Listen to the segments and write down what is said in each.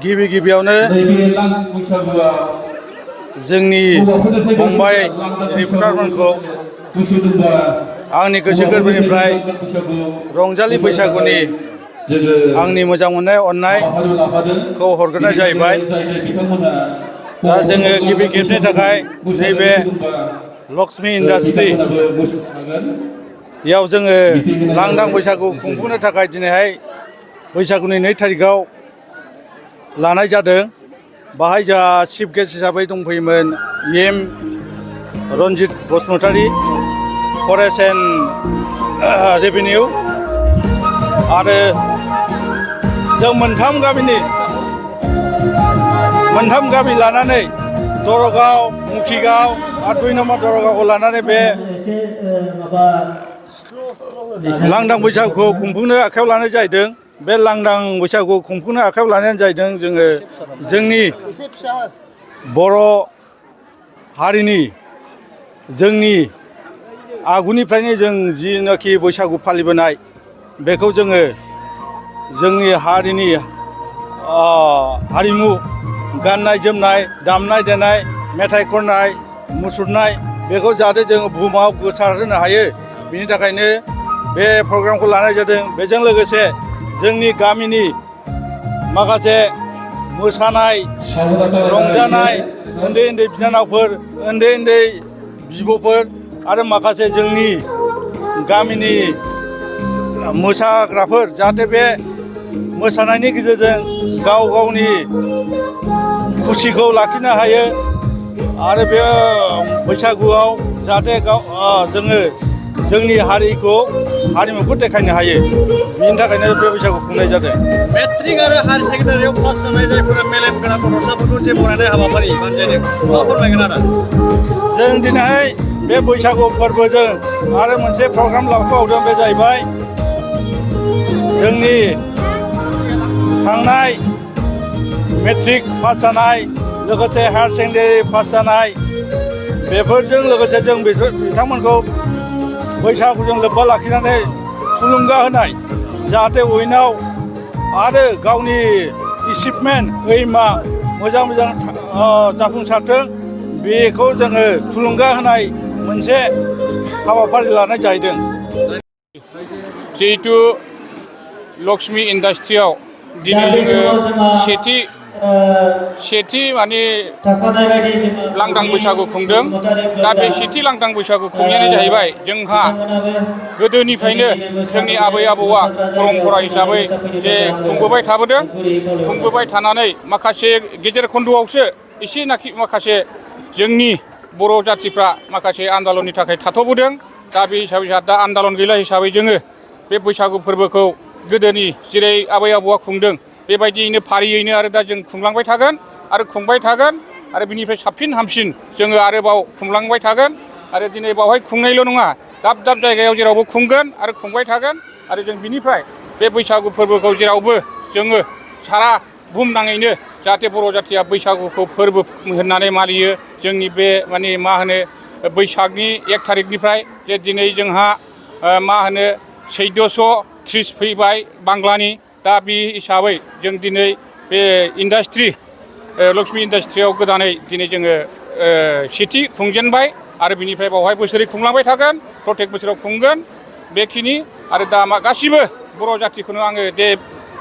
गिबि गिबियावनो जोंनि फंबाय रिपर्टारमोनखौ आंनि गोसो गोरबोनिफ्राय रंजालि बैसागुनि आंनि मोजां मोननाय अननायखौ हरग्रोनाय जाहैबाय। दा जोङो गिबि खेबनि थाखाय नैबे लक्ष्मी इन्डास्ट्री याव जोङो लांदां बैसागु खुंफुंनो थाखाय दिनैहाय बैसागुनि 2 थारिखआव लानाय जादों। बाहाय जोंहा चिफ गेस्ट हिसाबै दंफैयोमोन M Ranjit Basumatary forest and revenue आरो जों मोनथाम गामि लानानै दरगाव मुखिगाव आरो 2 नम्बर दरगावखौ लानानै बे लांदां बैसागुखौ खुंफुंनो आखायाव लानाय जाहैदों। बे लांदां बैसागु खुंफुंनो आखायाव लानायानो जाहैदों जोङो जोंनि बर' हारिनि जोंनि आगुनिफ्रायनो जों जिनाखि बैसागु फालिबोनाय बेखौ जोङो जोंनि हारिनि हारिमु गाननाय जोमनाय दामनाय देनाय मेथाइ खननाय मुसुरनाय बेखौ जाहाथे जोङो बुहुमाव गोसारहोनो हायो बिनि थाखायनो बे प्रग्रामखौ लानाय जादों। बेजों लोगोसे जोंनि गामिनि माखासे मोसानाय रंजानाय उन्दै बिनानावफोर उन्दै बिब'फोर आरो माखासे जोंनि गामिनि मोसाग्राफोर जाहाथे बे मोसानायनि गेजेरजों गावनि खुसिखौ लाखिनो हायो आरो बे बैसागुआव जाहाथे जोङो जोंनि हारिमुखौ देखायनो हायो बिनि थाखायनो बे बैसागु खुंनाय जादों। मेट्रिक आरो हायार सेकेन्डारियाव पास जानाय जायफोरा मेलेम गोनां गथ'साफोरखौ जे बरायनाय हाबाफारि बानजायदों मा फोरमायगोन आरो जों दिनैहाय बे बैसागु फोरबोजों आरो मोनसे प्रग्राम लाफाबावदों। बे जाहैबाय जोंनि थांनाय मेट्रिक पास जानाय लोगोसे हायार सेकेन्डारि पास जानाय बेफोरजों लोगोसे जों बिथांमोनखौ बैसागुजों लोब्बा लाखिनानै थुलुंगा होनाय जाहाथे उइनाव आरो गावनि एचिभमेन्ट एइमा मोजां जाफुंसारथों बेखौ जोङो थुलुंगा होनाय मोनसे हाबाफारि लानाय जाहैदों। जिहेतु लक्ष्मी इन्डास्ट्रियाव दिनै जोङो सेथि माने लांदां बैसागु खुंदों। दा बे सेथि लांदां बैसागु खुंनायानो जाहैबाय जोंहा गोदोनिफ्रायनो जोंनि आबै आबौआ परम्परा हिसाबै जे खुंबोबाय थाबोदों। खुंबोबाय थानानै माखासे गेजेर खन्द'आवसो एसेनाखि माखासे जोंनि बर' जाथिफ्रा माखासे आन्दालननि थाखाय थाथ'बोदों। दा बे हिसाबै जोंहा दा आन्दालन गैला हिसाबै जोङो बे बैसागु फोरबोखौ गोदोनि जेरै आबै आबौआ खुंदों बेबायदियैनो फारियैनो आरो दा जों खुंलांबाय थागोन आरो खुंबाय थागोन आरो बिनिफ्राय साबसिन हामसिन जोङो आरोबाव खुंलांबाय थागोन आरो दिनै बावहाय खुंनायल' नङा दाब जायगायाव जेरावबो खुंगोन आरो खुंबाय थागोन आरो जों बिनिफ्राय बे बैसागु फोरबोखौ जेरावबो जोङो सारा बुहुमनाङैनो जाहाथे बर' जाथिया बैसागुखौ फोरबो होननानै मानियो। जोंनि बे माने बैसागनि 1 थारिखनिफ्राय जे दिनै जोंहा 1430 फैबाय बांलानि। दा बे हिसाबै जों दिनै बे लक्ष्मी इन्डास्ट्रियाव गोदानै दिनै जोङो सेथि खुंजेनबाय आरो बिनिफ्राय बावहाय बोसोरै खुंलांबाय थागोन प्रत्येक बोसोराव खुंगोन बेखिनि आरो दा गासिबो बर' जाथिखौनो आङो बे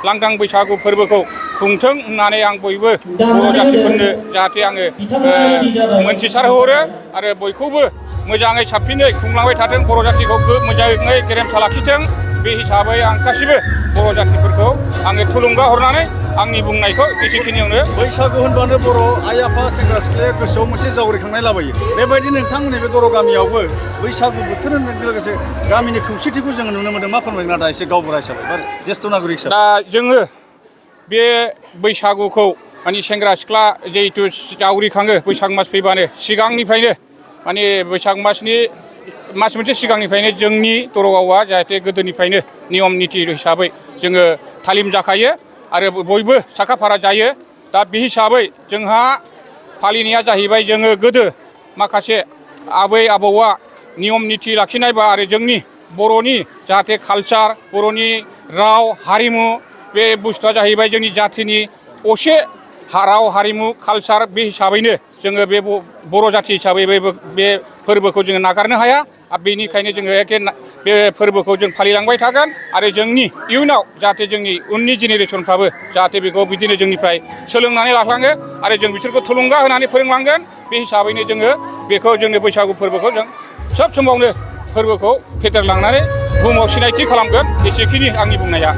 लांदां बैसागु फोरबोखौ खुंथों होननानै आं बयबो बर' जातिफोरनो जाहाथे आङो मोनथिसारहरो आरो बयखौबो मोजाङै साबसिनै खुंलांबाय थाथों बर' जातिखौ मोजाङै गेरेमसा लाखिथों बे हिसाबै आं गासिबो बर' जातिफोरखौ आङो थुलुंगा हरनानै आंनि बुंनायखौ एसेखिनियावनो बैसागु होनबानो बर' आइ आफा सेंग्रा सिख्लाया गोसोआव मोनसे जावरिखांनाय लाबोयो। बेबायदि नोंथांमोननि बे दर' गामियावबो बैसागु बोथोर होननायजों लोगोसे गामिनि खौसेथिखौ जोङो नुनो मोनदों। मा फोरमायगोन आदा एसे गावबुरा हिसाबै बा ज्येष्ठ नागरिक हिसाबै? दा जोङो बे बैसागुखौ माने सेंग्रा सिख्ला जिहेथु जावरिखाङो बैसाग मास फैबानो सिगांनिफ्रायनो माने बैसाग मासनि मास मोनसे सिगांनिफ्रायनो जोंनि दरगावआ जाहाथे गोदोनिफ्रायनो नियम निथि हिसाबै जोङो थालिम जाखायो आरो बयबो साखाफारा जायो। दा बे हिसाबै जोंहा फालिनाया जाहैबाय जोङो गोदो माखासे आबै आबौआ नियम निथि लाखिनाय बा आरो जोंनि बर'नि जाहाथे कालचार बर'नि राव हारिमु बे बुस्थुआ जाहैबाय जोंनि जाथिनि असे राव हारिमु कालचार बे हिसाबैनो जोङो बे बर' जाथि हिसाबै बे फोरबोखौ जोङो नागारनो हाया आरो बेनिखायनो जोङो एखे बे फोरबोखौ जों फालिलांबाय थागोन आरो जोंनि इयुनाव जाहाथे जोंनि उननि जेनेरेसनफ्राबो जाहाथे बेखौ बिदिनो जोंनिफ्राय सोलोंनानै लालाङो आरो जों बिसोरखौ थुलुंगा होनानै फोरोंलांगोन बे हिसाबैनो जोङो बेखौ जोंनि बैसागु फोरबोखौ जों सब समावनो फोरबोखौ फेदेरलांनानै बुहुमाव सिनायथि खालामगोन एसेखिनि आंनि बुंनाया।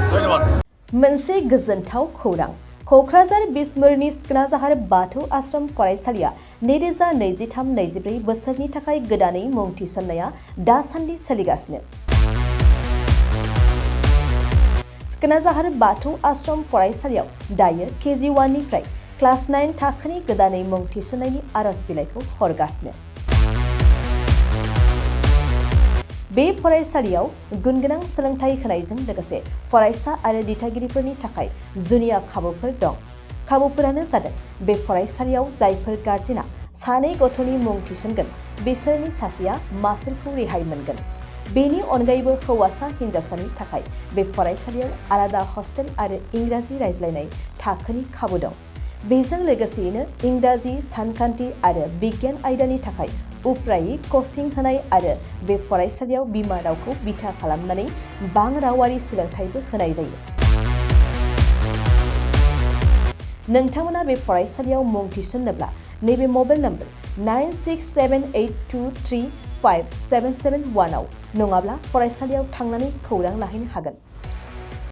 मोनसे गोजोनथाव खौरां क'क्राझार बिसमुरिनि सिखोनाजाहार बाथौ आश्रम फरायसालिया 2023-24 बोसोरनि थाखाय गोदानै मुं थिसननाया दासान्दि सोलिगासिनो। सिखोनाजाहार बाथौ आश्रम फरायसालियाव दायो KG1 निफ्राय क्लास 9 थाखोनि गोदानै मुं थिसननायनि आरज बिलाइखौ हरगासिनो। बे फरायसालियाव गुनगोनां सोलोंथाइ होनायजों लोगोसे फरायसा आरो दिथागिरिफोरनि थाखाय जुनिया खाबुफोर दं। खाबुफोरानो जादों बे फरायसालियाव जायफोर गार्जेना सानै गथ'नि मुं थिसनगोन बिसोरनि सासेया मासुलखौ रेहाय मोनगोन। बेनि अनगायैबो हौवासा हिन्जावसानि थाखाय बे फरायसालियाव आलादा हस्टेल आरो इंराजि रायज्लायनाय थाखोनि खाबु दं। बेजों लोगोसेयैनो इंराजि, सानखान्थि आरो बिगियान आयदानि थाखाय उफ्रायै कचिं होनाय आरो बे फरायसालियाव बिमा रावखौ बिथा खालामनानै बां रावारि सोलोंथाइबो होनाय जायो। नोंथांमोना बे फरायसालियाव मुं थिसन्नोब्ला नैबे मबाइल नम्बर 9678235771 आव नङाब्ला फरायसालियाव थांनानै खौरां लाहैनो हागोन।